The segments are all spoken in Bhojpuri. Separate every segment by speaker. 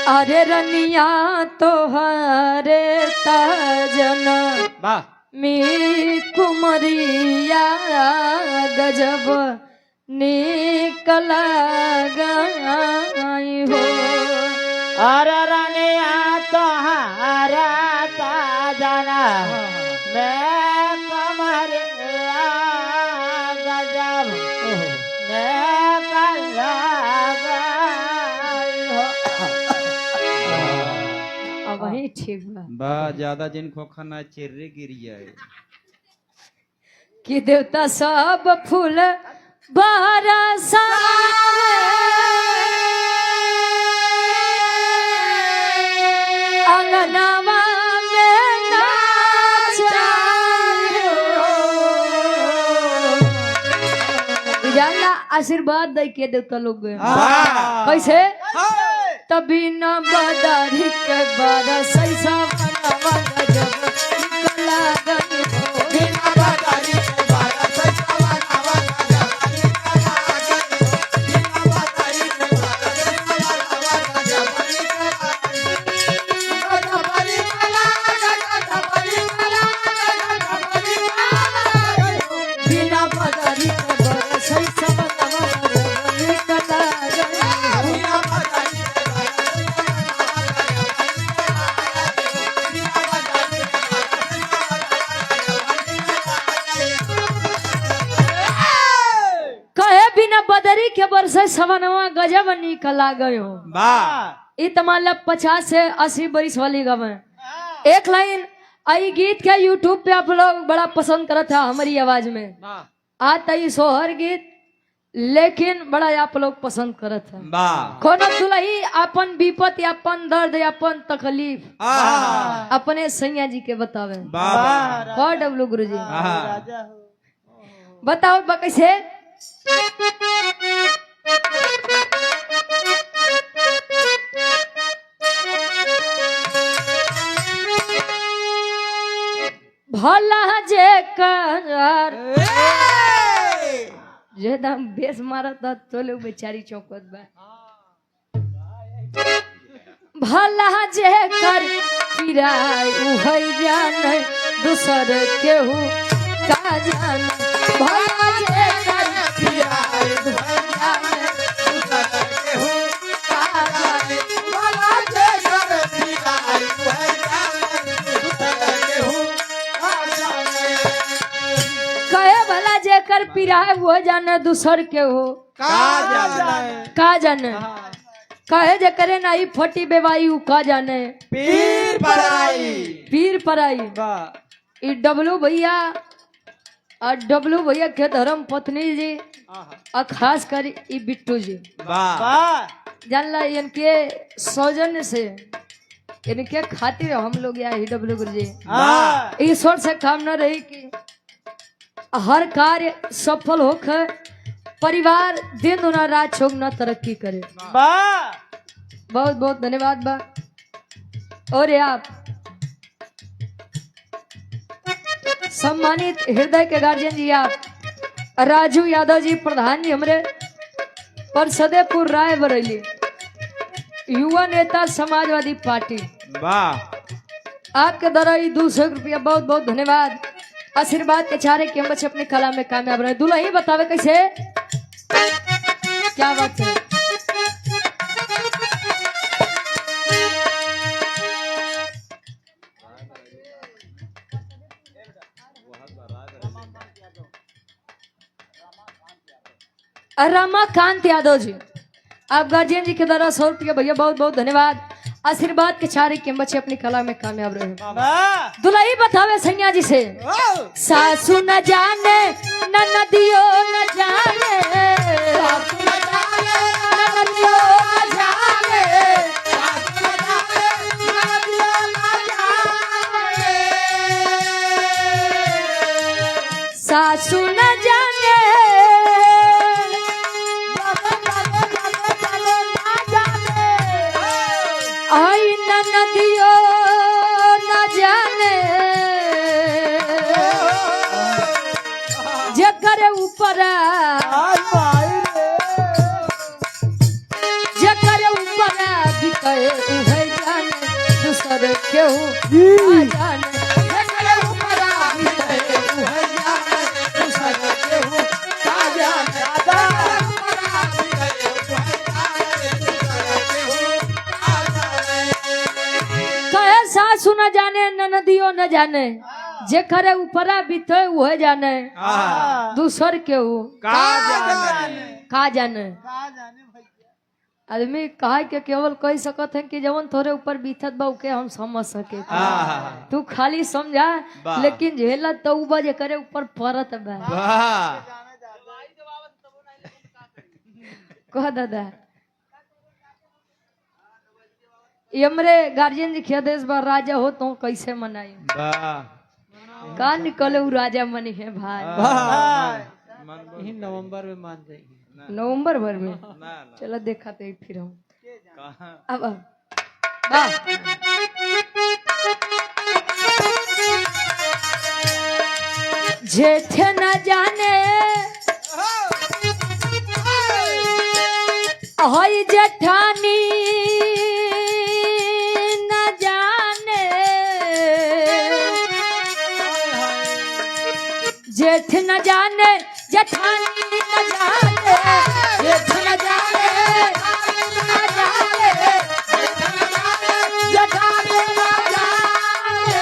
Speaker 1: अरे रनिया तोहरे ताजना
Speaker 2: वाह
Speaker 1: मी कुमरिया गजब निकल गई हो।
Speaker 3: अरे रनिया तोहारा ताजना मैं कमरिया गजब निकल गई हो।
Speaker 1: अब वही ठीक बा।
Speaker 2: बा ज्यादा जिन खोखा ना चिर्रे गिर जाए।
Speaker 1: कि देवता सब फूल बरसावे अंगनावा में नाचाई हो। जाला आशीर्वाद दे के देवता लोग कैसे तभी न बदारी के बरसई सवनवा गजब निकला गई हो। बिना बदारी के बरसई सवनवा गजब निकला गई हो। कहे बिना बदरी के बरसे सवनवा गजब निकला गयो।
Speaker 2: वाह
Speaker 1: ई तमाला 50 से 80 बरिस वाली गवे एक लाइन आई गीत के यूट्यूब पे आप लोग बड़ा पसंद करत है हमारी आवाज में। आता ही सोहर गीत लेकिन बड़ा आप लोग पसंद करत है।
Speaker 2: वाह
Speaker 1: कोनो दुलही अपन विपत अपन दर्द अपन तकलीफ
Speaker 2: आहा
Speaker 1: अपने सैया जी के बतावे।
Speaker 2: वाह वाह
Speaker 1: और डब्लू गुरु जी
Speaker 2: आहा
Speaker 3: राजा हो।
Speaker 1: बताओ बा कैसे। भला जे कर जे दाम बेस मारत तो लोग बेचारी चौकत बा। भला जे कर किराय उहै जाने दूसर केहू का जाने। भला जे कर किराय उहै जाने दूसर केहू का जाने। कहे भला जे कर पिराय वो जाने दूसर केहू का जाने। कहे जे करे नाई फटी बेवाई उ का जाने
Speaker 2: पीर पराई
Speaker 1: पीर पराई। ई डब्लू भैया और डब्लू भैया के धर्म पत्नी जी और खास कर ई बिट्टू जी
Speaker 2: वाह
Speaker 1: जानला इनके सौजन्य से इनके खातिर हम लोग यहाँ ही डब्लू गुरु जी
Speaker 2: वाह
Speaker 1: ईश्वर से कामना रही कि हर कार्य सफल होकर परिवार दिन दुना रात छोड़ न तरक्की करे।
Speaker 3: वाह
Speaker 1: बहुत बहुत धन्यवाद बा। और ये आप सम्मानित हृदय के गार्जियन जी आप राजू यादव जी प्रधान जी हमरे परसदेपुर राय बरेली युवा नेता समाजवादी पार्टी
Speaker 2: वाह
Speaker 1: आपके द्वारा ये 200 रुपया बहुत बहुत धन्यवाद। आशीर्वाद के चारे के हम बच्चे अपनी कला में कामयाब रहे। दुल्हा ही बतावे कैसे क्या बात है। रमाकांत यादव जी आप गार्जियन जी के द्वारा 100 रुपया भैया बहुत बहुत धन्यवाद। आशीर्वाद के चारे के हम बच्चे अपनी कला में कामयाब रहे।
Speaker 3: वाह
Speaker 1: दुल्ही बतावे सैया जी से सासू न जाने न नदियो न जाने सासू न जाने न नदियो न जाने सासू न जाने आई न नदियो न जाने जकर ऊपर जकर उहे जाने, दूसर केहू का जाने। जेकरे ऊपरा बीते उहे जाने, दूसर केहू का जाने। कहे सासू न जाने, ननदियो न जाने, जेकरे ऊपरा बीते उहे जाने, दूसर केहू
Speaker 2: का जाने।
Speaker 1: का जाने।
Speaker 3: का जाने भैया।
Speaker 1: आदमी कहा के केवल कह सकत है कि जवन थोड़े ऊपर बीतत बा उके हम समझ सके। तू खाली समझा,
Speaker 2: वाह।
Speaker 1: लेकिन झेला तो उ बा जेकरे ऊपर परत बा।
Speaker 2: वाह।
Speaker 1: कह दादा, ये हमरे गार्जियन जी खेदेश बा, राजा हो तो कैसे मनाई?
Speaker 2: वाह।
Speaker 1: का निकले उ राजा मनी है भाई।
Speaker 2: वाह।
Speaker 4: यही नवंबर में मान जाएंगे।
Speaker 1: नवंबर भर में।
Speaker 2: ना ना।
Speaker 1: चलो देखा तो फिर हम।
Speaker 2: कहाँ?
Speaker 1: अब वाह। जेठ न जाने हई, जेठानी न जाने, जेठ न जाने, जेठानी न जाने, जेठ न जाने, न जाने, जेठानी न जाने।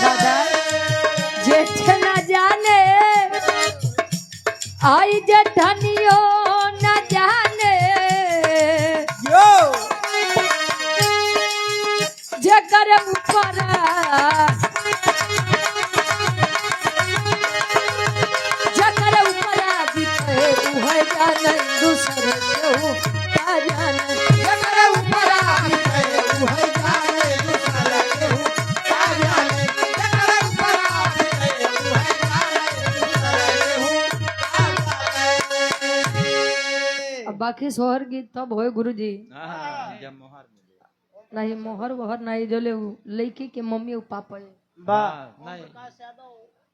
Speaker 1: दादा, जेठ न जाने आई, जेठानियो न जाने,
Speaker 2: यो।
Speaker 1: जेकर ऊपर, जेकर ऊपर बीते उहे जाने, दूसर केहू का जाने। जेकर ऊपर बीते उहे जाने, दूसर केहू का जाने। जेकर ऊपर बीते उहे जाने, दूसर केहू का जाने। अब बाकी सोहर गीत तब होए गुरुजी।
Speaker 2: हाँ, जब मोहर मिले।
Speaker 1: नहीं मोहर वोहर नहीं जोले उ लड़की के मम्मी उ पापा।
Speaker 3: वाह।
Speaker 4: नहीं।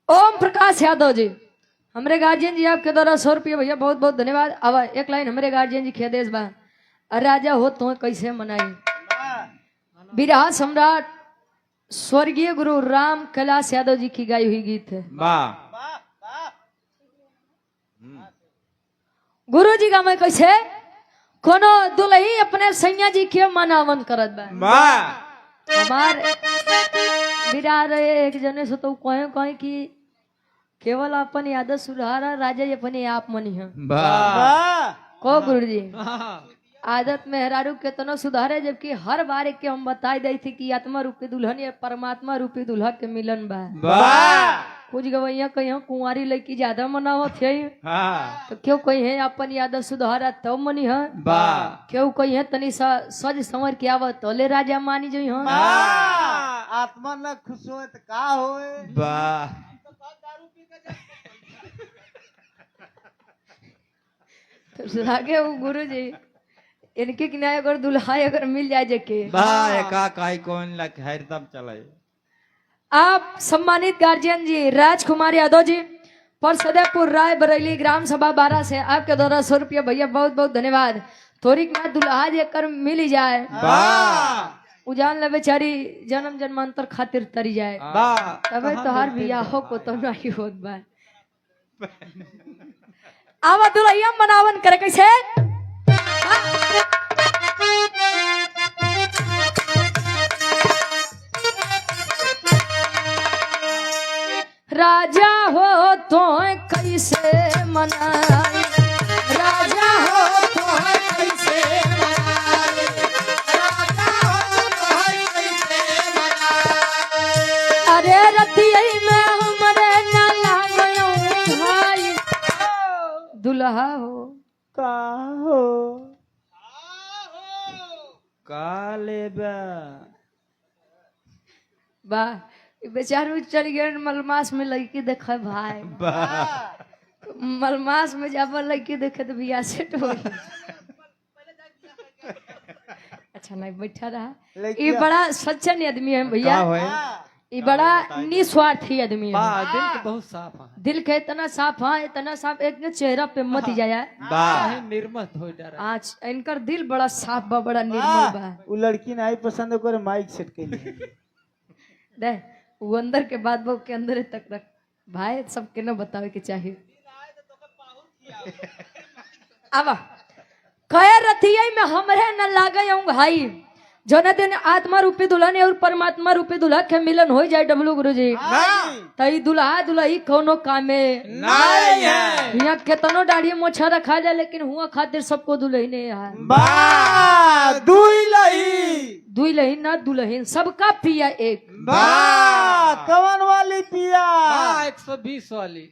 Speaker 1: ओम प्रकाश यादव जी, हमरे गार्जियन जी, आपके द्वारा 100 रुपये भैया, बहुत बहुत धन्यवाद। अब एक लाइन हमरे गार्जियन जी खेदेश बा, राजा हो तो कैसे मनाई। बिरहा सम्राट स्वर्गीय गुरु राम कैलाश यादव जी की गाई हुई गीत है।
Speaker 2: वाह।
Speaker 3: वाह वाह।
Speaker 1: गुरु जी का मैं कैसे कोनो दुलही अपने सैया जी के मनावन करत बा।
Speaker 2: वाह।
Speaker 1: हमार बिरा रहे एक जने से तो कहे कहे कि केवल अपन यादव सुधारा राजा जी अपने आप मनी है।
Speaker 2: वाह।
Speaker 3: वाह।
Speaker 1: को गुरु जी, आदत मेहरारू केतनो सुधारे, जबकि हर बार के हम बताई दी थी कि आत्मा रूपी दुल्हन या परमात्मा रूपी दुल्हा के मिलन बा।
Speaker 2: वाह।
Speaker 1: कुछ गवैया कहीं कुंवारी लड़की ज्यादा मनावत है।
Speaker 2: हाँ।
Speaker 1: तो क्यों कही है अपन यादव सुधारा तब मनी है।
Speaker 2: वाह।
Speaker 1: क्यों कही है तनी सा सज संवर के आवत तोले राजा मानी जई हूँ।
Speaker 3: वाह। आत्मा न खुश होए तो का होए?
Speaker 2: वाह।
Speaker 1: तो लागे वो गुरु जी इनके किनारे अगर दुल्हा अगर मिल जाए जके।
Speaker 2: वाह, एका काई कौन लग हरदम चले।
Speaker 1: आप सम्मानित गार्जियन जी राजकुमार यादव जी पर सदैपुर राय बरेली ग्राम सभा 12 से आपके द्वारा 100 रुपया भैया, बहुत बहुत धन्यवाद। थोड़ी ना दुल्हा जेकर मिल जाए,
Speaker 2: वाह।
Speaker 1: उजान ले बेचारी जन्म जन्मांतर खातिर तरी जाए।
Speaker 2: वाह।
Speaker 1: तबे तोहार बियाहो को तो नहीं होत बा। आवा दुल्हैया मनावन करे कैसे? राजा हो तो कैसे मनाई, राजा हो तो कैसे मनाई,
Speaker 2: राजा हो तो कैसे मनाई।
Speaker 1: अरे रतिया में हमरे ना लागयो भाई, दुल्हा हो
Speaker 3: का हो?
Speaker 2: का लेबा?
Speaker 1: वाह, ई बेचारू चल गए मलमास में लड़की देखे भाई।
Speaker 2: वाह।
Speaker 1: मलमास में जाब लड़की देखे तो बियाह सेट हो गई। अच्छा नहीं बैठा रहा, ये बड़ा सज्जन आदमी है भैया।
Speaker 2: का होए?
Speaker 1: ये बड़ा निस्वार्थी आदमी है।
Speaker 4: वाह, दिल के बहुत साफ है।
Speaker 1: दिल के इतना साफ है, इतना साफ एक ने चेहरा पे मत जाया।
Speaker 2: वाह।
Speaker 4: निर्मल हो डरा।
Speaker 1: आज इनकर दिल बड़ा साफ बा, बड़ा निर्मल बा।
Speaker 3: उ लड़की नहीं पसंद करे माइक सेट कैली।
Speaker 1: दे वो अंदर के बाद वो के अंदर तक रख भाई, सबके न बतावे के चाहिए। आवा कहे रथिया में हमरे न लागे भाई, जौन दिन आत्मा रूपी दुल्हन और परमात्मा रूपी दुल्हा के मिलन हो जाए डब्लू गुरु जी, तई दुल्हा दुल्ही कोनो कामे
Speaker 2: नहीं है।
Speaker 1: यहाँ केतनो दाढ़ी मोछा रखा जाए लेकिन हुआ खातिर सबको दुल्हन है।
Speaker 3: वाह, दुई लही।
Speaker 1: दुल्हन ना दुल्हन, सबका पिया एक।
Speaker 3: वाह, कवन वाली पिया?
Speaker 4: 120 वाली।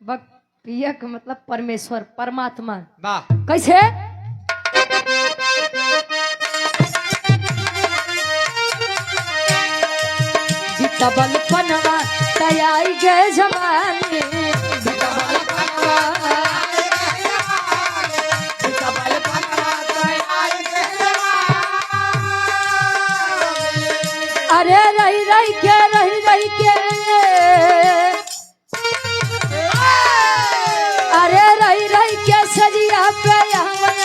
Speaker 1: बक पिया का मतलब परमेश्वर परमात्मा।
Speaker 2: वाह।
Speaker 1: कैसे? बीतबल पनवा तयाई गए जवानी, बीतबल पनवा अरे रही रही के, रही रही के, अरे रही रही के सजिया पे आवन,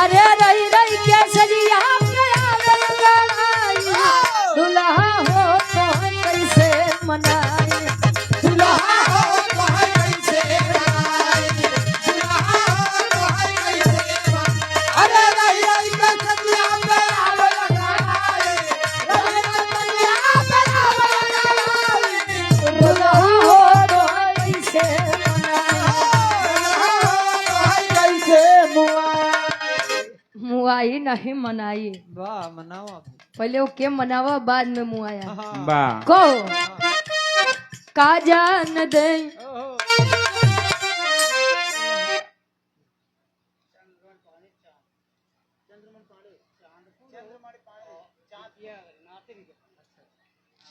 Speaker 1: अरे रही रही के सजिया पे आवन, दुल्हा हो तो कैसे मनाए, दुल्हा
Speaker 2: हो तो कैसे मनाए, दुल्हा हो तो कैसे मनाए, अरे रही रही के सजिया पे आवन, रही रही सजिया पे आवन,
Speaker 1: दुल्हा हो तो कैसे मनाए।
Speaker 3: कैसे मुआ
Speaker 1: मुआई नहीं मनाई।
Speaker 4: वाह, मनाओ आप।
Speaker 1: पहले वो के मनावा बाद में मुआया।
Speaker 2: वाह।
Speaker 1: को का जान दे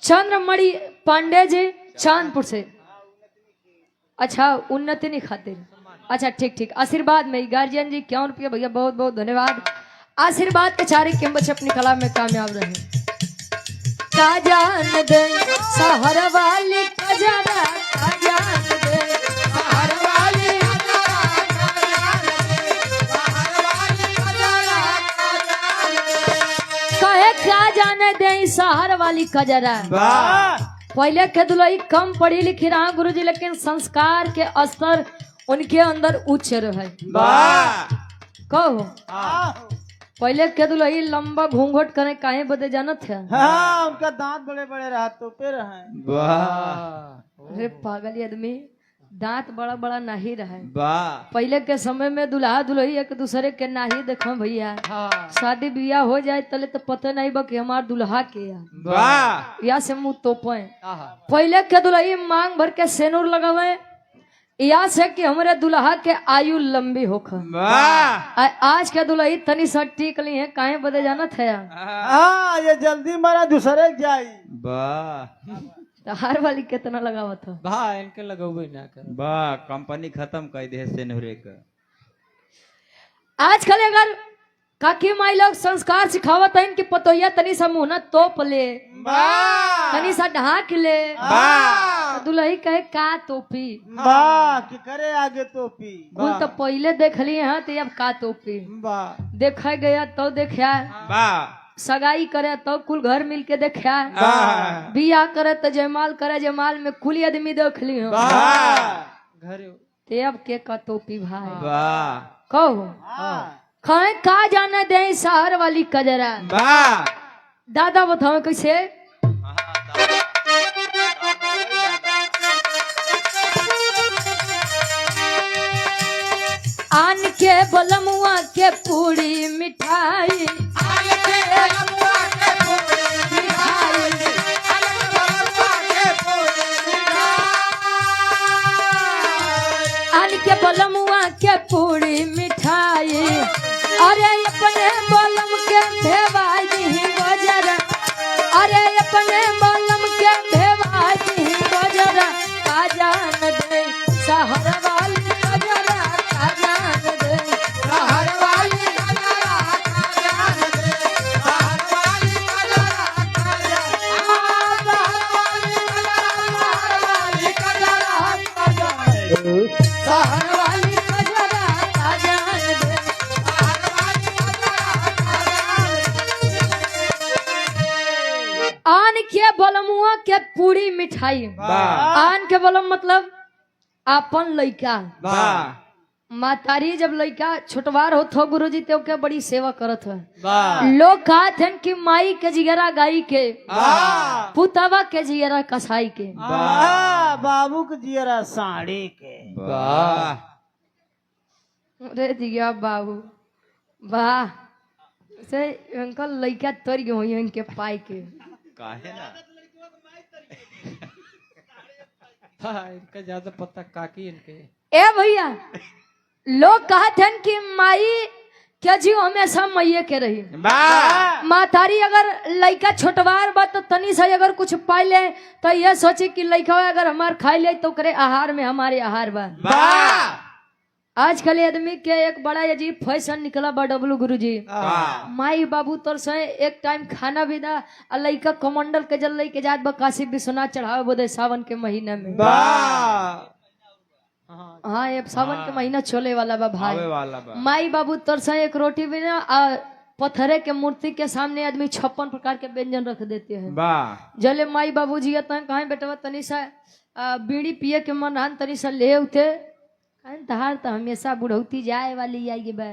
Speaker 1: चंद्रमणि पांडे जी चांदपुर से। अच्छा, उन्नति नहीं खातिर। अच्छा ठीक ठीक, आशीर्वाद में गार्जियन जी 51 रुपया भैया, बहुत बहुत धन्यवाद। आशीर्वाद के चारे के बच्चे अपनी कला में कामयाब रहे। का जान दे सहर वाली कजरा, का जान दे
Speaker 2: बाहर वाली कजरा, का जान दे, बाहर वाली कजरा, का जान दे।
Speaker 1: कहे का जान दे सहर वाली कजरा।
Speaker 2: वाह।
Speaker 1: पहले के दुलही कम पढ़ी लिखी रहा गुरुजी, लेकिन संस्कार के स्तर उनके अंदर उच्च रहे।
Speaker 2: वाह।
Speaker 1: कहो पहले के दुलही लंबा घूंघट करे काहे बदे जानत है?
Speaker 3: हाँ, उनका दांत बड़े बड़े रहा तो पे रहे।
Speaker 2: वाह।
Speaker 1: अरे पागल आदमी, दांत बड़ा बड़ा नहीं रहे।
Speaker 2: वाह।
Speaker 1: पहले के समय में दुल्हा दुल्ही एक दूसरे के नाही देखो भैया। शादी बियाह हो जाए तले तो पता नहीं बा कि हमार दुल्हा के या
Speaker 2: वाह।
Speaker 1: या से मुंह तोपे। पहले के दुल्ही मांग भर के सेनूर लगावे या से कि हमरे दुल्हा के आयु लंबी होख।
Speaker 2: वाह।
Speaker 1: आज के दुल्ही तनी सा टीक ली है काहे बदे जानत है?
Speaker 3: हाँ, ये जल्दी मारा दूसरे के जाई।
Speaker 2: वाह।
Speaker 1: तो हार वाली कितना लगावत हो?
Speaker 4: वाह, इनके लगौबे ना कर।
Speaker 2: वाह, कंपनी खत्म कर दे सेनुरे का।
Speaker 1: आजकल अगर काकी माई लोग संस्कार सिखावत है कि पतोहिया तनी सा मुंह ना तोप ले, तनी सा ढाक ले, तो दुल्ही कहे का तोपी?
Speaker 3: वाह, कि करे आगे तोपी।
Speaker 1: कुल तो पहले देख लिए हैं तो अब का तोपी?
Speaker 4: वाह।
Speaker 1: देखा गया तो देखा,
Speaker 2: वाह।
Speaker 1: सगाई करे तो कुल घर मिल के देखा,
Speaker 2: वाह।
Speaker 1: बियाह करे तो जयमाल करे, जयमाल में कुल आदमी देख ली हो,
Speaker 4: घरे
Speaker 1: ते अब के का तोपी भाई?
Speaker 2: वाह।
Speaker 1: कहो खाए का जाने दे शहर वाली कजरा।
Speaker 2: वाह।
Speaker 1: दादा बताओ कैसे? आन के बलमुआ के पूरी मिठाई, आन के बलमुआ के पूरी मिठाई, अरे अपने बलम के भेवाई दी बजरा, अरे अपने बलम के भेवाई दी बजरा, का जान दे शहर वाली कजरा, का जान दे
Speaker 2: शहर वाली कजरा, का जान दे, शहर वाली
Speaker 1: मिली मिठाई। आन के बलम मतलब आपन लइका। मातारी जब लइका छोटवार होत हो गुरुजी ते ओके बड़ी सेवा करत हो। लोग कहत हन कि माई के जिगरा गाई के, पुतवा के जिगरा कसाई के।
Speaker 3: बाबू के जियरा साड़ी के।
Speaker 1: अरे जिया बाबू वाह, से अंकल लइका तर गए होई इनके पाई के।
Speaker 5: काहे ना?
Speaker 4: हाँ, इनका ज्यादा पता काकी इनके।
Speaker 1: ए भैया, लोग कहत हन कि माई के जीव हमेशा मैये के रही। मातारी अगर लइका छोटवार बा तो तनी सा अगर कुछ पाई ले तो यह सोची कि लइका अगर हमार खाई ले तो करे आहार में हमारे आहार बा। आजकल आदमी के एक बड़ा अजीब फैशन निकला बा डब्लू गुरुजी। माई बाबू तोर से एक टाइम खाना भी दा आ लइका कमंडल के जल लइके जात बा काशी विश्वनाथ चढ़ावे बोदे सावन के महीना में। हाँ, ये सावन के महीना चले वाला बा भाई।
Speaker 5: आवे वाला बा।
Speaker 1: माई बाबू तोर से एक रोटी भी ना आ पत्थरे के मूर्ति के सामने आदमी 56 प्रकार के व्यंजन रख देते हैं। जले माई बाबू जी कहें बेटवा तनी सा बीड़ी पिए के मन हन तनी सा ले उठे, कहें तहार तो हमेशा बुढ़ौती जाए वाली आई बा।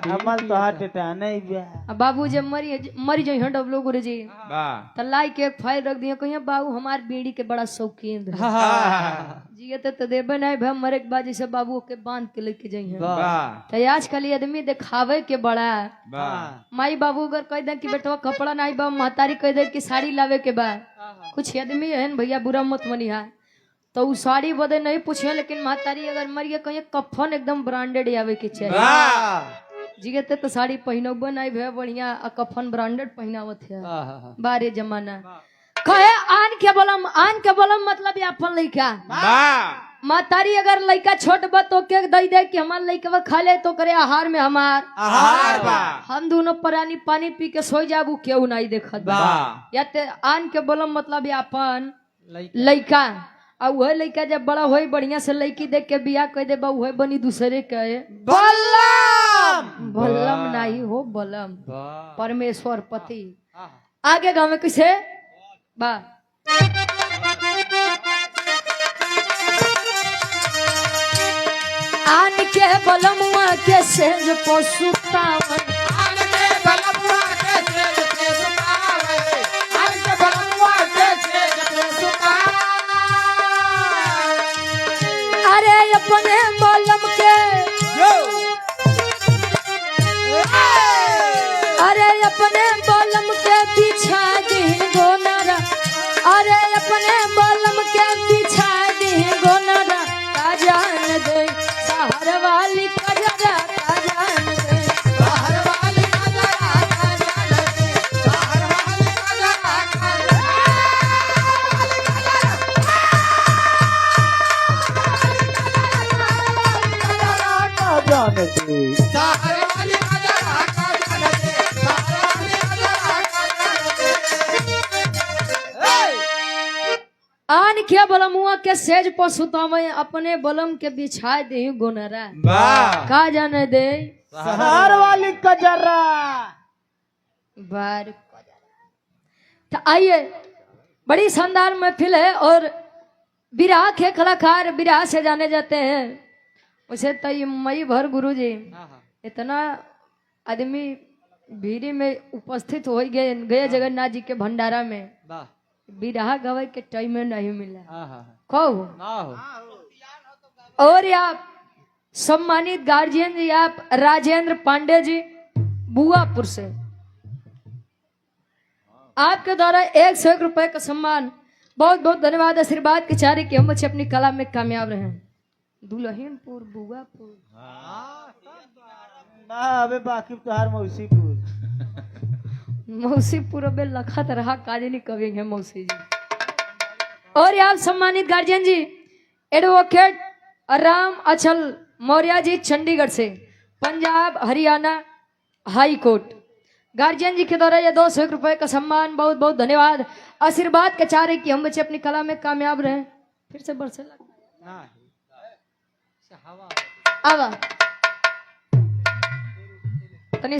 Speaker 3: हमार तो हार्ट अटैक नहीं बा।
Speaker 1: आ बाबू जब मरी मरी जइहन डबलो गुरुजी त लाई के एक फाइल रख दिए, कहिए बाबू हमार बीड़ी के बड़ा शौकीन है जी, तो देबे नहीं भाई, मरे के बाद जैसे बाबू के बांध के लेके जइहन। तो आजकल आदमी दिखावे के बड़ा। माई बाबू अगर कह दे कि बेटवा कपड़ा नहीं बा, महतारी कह दे कि साड़ी लावे के बा, कुछ आदमी है भैया बुरा मत मनिहा तो उ साड़ी बदे नहीं पूछे, लेकिन महतारी अगर मरिए कहिए कफन एकदम ब्रांडेड आवे के चाहिए। जिगते तो साड़ी पहिनबो नहीं भे बढ़िया आ कफन ब्रांडेड पहिनावत है। बारे जमाना कहे आन के बलम, आन के बलम मतलब ये अपन लइका। मातारी अगर लइका छोट बा तो के दई दे कि हमार लइकवा खा ले तो करे आहार में हमार
Speaker 5: आहार बा।
Speaker 1: हम दोनों प्राणी पानी पी के सो जाबू केहू नहीं देखत बा। या ते आन के बलम मतलब ये अपन लइका। आ वह लइका जब बड़ा होई बढ़िया से लइकी देख के बियाह कर दे बा, वह बनी दूसरे के
Speaker 2: बलम।
Speaker 1: बलम नहीं हो बलम परमेश्वर पति। आगे गाँव में कैसे बा आन के बलमुआ के सेज पशुतावन,
Speaker 2: आन के बलमुआ के सेज पे सुतावे, आन के बलमुआ के सेज पे सुतावे।
Speaker 1: अरे अपने बलम के, अरे अपने बलम के पीछा दी गोनरा, अरे अपने बलम के पीछा दी गोनरा, का जान दे शहर वाली कजरा, का जान दे
Speaker 2: बाहर वाली कजरा का जान दे, बाहर वाली कजरा का
Speaker 3: जान दे।
Speaker 2: बाहर वाली कजरा का जान दे, बाहर वाली कजरा का जान दे।
Speaker 1: आन के बलमुआ के सेज पर सुतावे, अपने बलम के बिछा दे गोनरा, का जाने दे
Speaker 3: शहर वाली कजरा।
Speaker 1: बार। तो आइए, बड़ी शानदार महफिल है और बिरहा के कलाकार बिरहा से जाने जाते हैं। उसे तो ये मई भर गुरुजी इतना आदमी भीड़ में उपस्थित हो गए गए जगन्नाथ जी के भंडारा में, बिरहा गवे के टाइम में नहीं मिला। कहो और आप सम्मानित गार्जियन जी, आप राजेंद्र पांडे जी बुआपुर से, आपके द्वारा 101 रुपए का सम्मान, बहुत बहुत धन्यवाद। आशीर्वाद के चारे कि हम बच्चे अपनी कला में कामयाब रहे। दुल्हनपुर बुआपुर
Speaker 3: ना अबे बाकी तोहार मौसीपुर।
Speaker 1: मौसीपुर अबे लखत रहा काज नहीं कभी है मौसी जी। और आप सम्मानित गार्जियन जी एडवोकेट राम अचल मौर्य जी चंडीगढ़ से, Punjab Haryana high court, guardian ji के द्वारा यह 201 रुपए का सम्मान, बहुत बहुत धन्यवाद। आशीर्वाद के चारे कि हम बच्चे अपनी कला में कामयाब रहे। फिर से बरसे लग आवा।